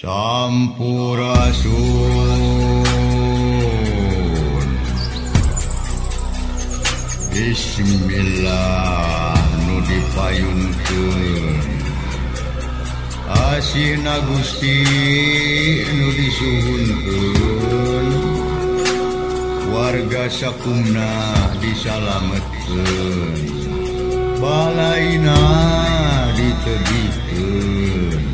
Sampurasun. Bismillah nu dipayunkeun, asina Gusti nu disuhunkeun, warga sakumna disalametkeun, balaina ditebikeun.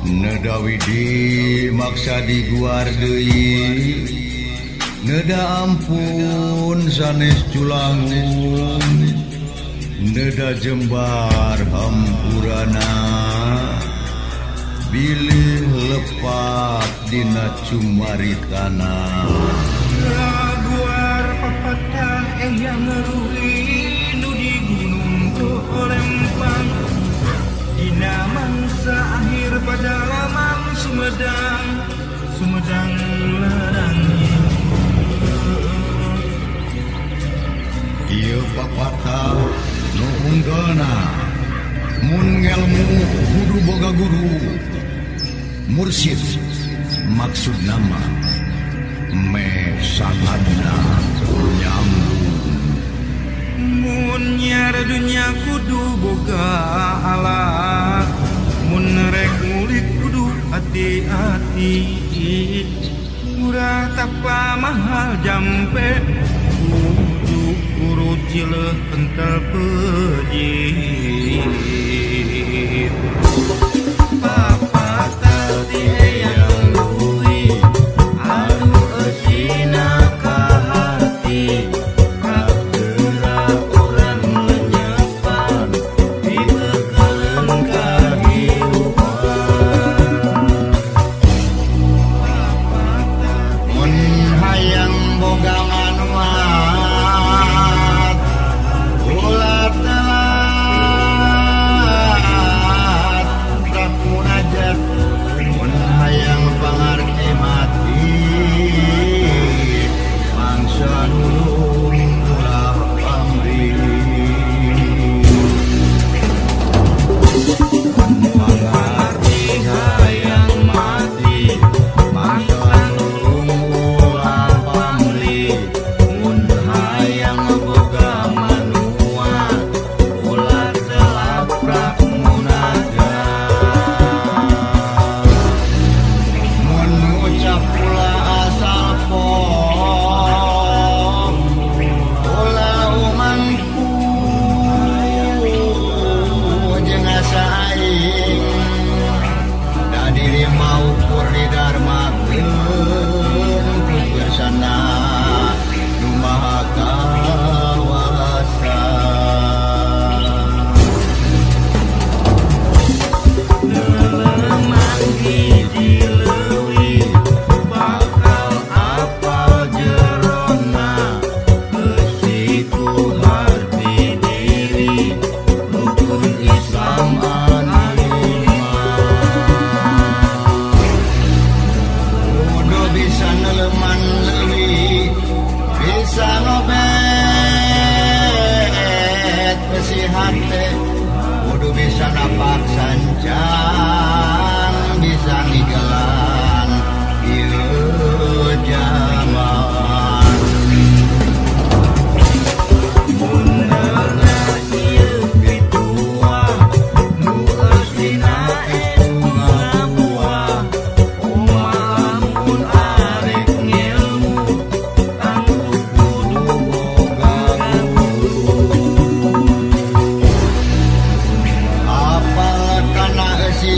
Neda widi maksa diguar deui, neda ampun sanes culangung, neda jembar hampurana, bilih lepat dina cumaritana. Laguar papatah yang ngerui nu di gunung Lempang, dina mangsa akhir pedalaman Sumedang, Sumedang ladang. Ieu papatah nu unggelna, mun ngelmu kudu boga guru mursyid, maksud nama me sanadna nyambung. Mun nyiar dunya kudu boga alat, mun rek ngulik kudu hati-hati, murah tapa mahal jampe, kudu urut jileuh kental pejit. Papatah ti eyang lui anu eusina ka hati, kageura urang lenyepan dibeukeun kahirupan. Mun hayang boga manuat, ulah telat tak munajat, mun hayang pangarti mati mangsa nulung ulah pamrih. Pangarti hayang mati mangsa nulung ulah pamrih, mun hayang boga manuat ulah telat prak munajat. Mun ngucap ulah asal pom, ulah umangku jeung asa aing, da diri maukur di darmakeun ku bersana nu maha kawasa. Leuleman hiji leuwih bakal apal jerona, beusi ku harti diri rukun Islam anu lima. Kudu bisa neleman leuwih, bisa ngobet besi hate, kudu bisa napak sancang, bisa ngigelan ieu jaman. Benerna ieu pituah nu eusina bunga buah, oma lamun arek ngelmu tangtu kudu boga guru. Apal kana eusi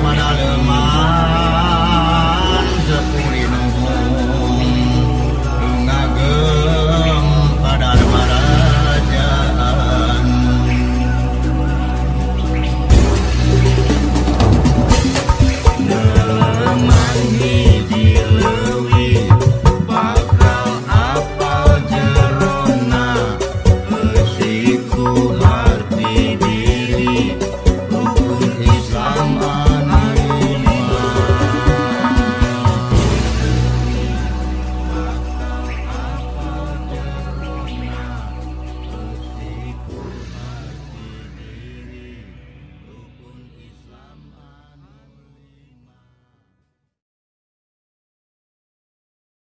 Padaleman.